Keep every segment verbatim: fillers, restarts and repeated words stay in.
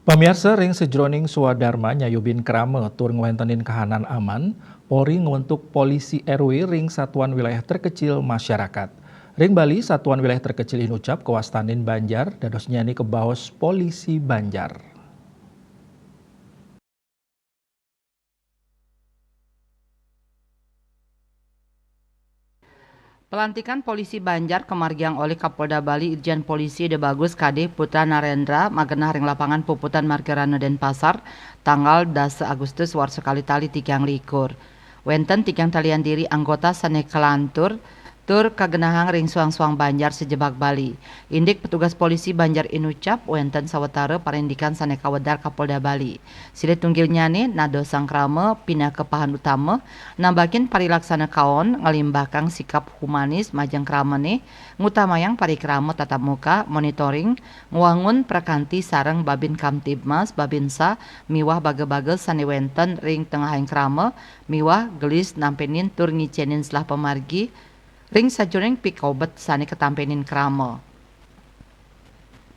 Pamiarsa, ring sajroning swadarma nyayubin krama tur ngwentenin kahanan aman, Polri ngwentuk polisi R W ring satuan wilayah terkecil masyarakat. Ring Bali, satuan wilayah terkecil inucap kawastanin Banjar, dadosnyané kabaos polisi Banjar. Pelantikan Polisi Banjar kamargiang olih Kapolda Bali Irjen Polisi Ida Bagus Kadé Putra Narendra magenah ring lapangan Puputan Margarana Denpasar, tanggal dasa Agustus warsa kalih tali tigang likur. Wénten tigang talian diri anggota sané kalantur tur kagenahang ring suang-suang banjar sajebag Bali. Indik petugas polisi Banjar inucap wénten sawatara parindikan sané kawedar Kapolda Bali. Silih tunggilnyané nadosang krama pinaka pahan utama, nambakin parilaksana kaon, nglimbakang sikap humanis majeng kramané, ngutamayang parikrama tatap muka, monitoring, ngwangun prakanti sareng Babin Kamtibmas, Babinsa, miwah baga-baga sané wénten ring tengahing krama, miwah gelis nampénin tur ngicénin selah pamargi ring sajeroning pikobet sané katampénin krama.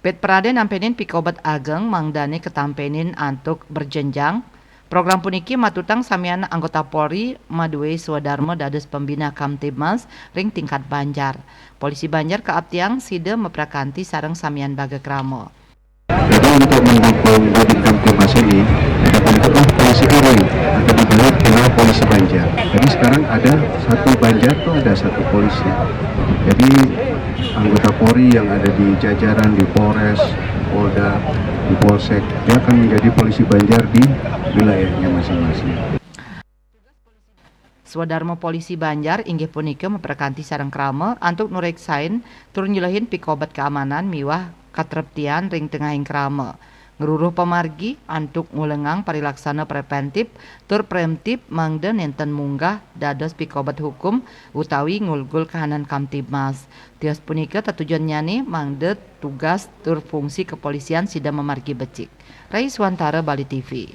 Pit Parade nampénin pikobet ageng mangdané katampénin antuk berjenjang. Program puniki matutang samian anggota Polri madué swadarma dados pembina Kamtibmas ring tingkat banjar. Polisi Banjar kaaptiang sida maprakanti sareng samian baga krama. Jadi untuk mendukung Babin Kamtibmas ini, kita bentuklah polisi R W atau dibalik dengan polisi Banjar. Jadi sekarang ada satu Banjar tuh ada satu polisi. Jadi anggota Polri yang ada di jajaran di Polres, Polda, di Polsek, dia akan menjadi polisi Banjar di wilayahnya masing-masing. Swadarma Polisi Banjar inggih punika maprakanti sareng krama antuk nureksain tur nyulehin pikobet kaamanan miwah katreptian ring tengahing krama. Ngruruh pamargi antuk ngulengang parilaksana preventif tur preemptif mangda nénten munggah dados pikobet hukum utawi ngulgul kahanan Kamtibmas. Tios punika tetujunnyané mangda tugas tur fungsi kepolisian sida mamargi becik. Rai Swantara, Bali T V.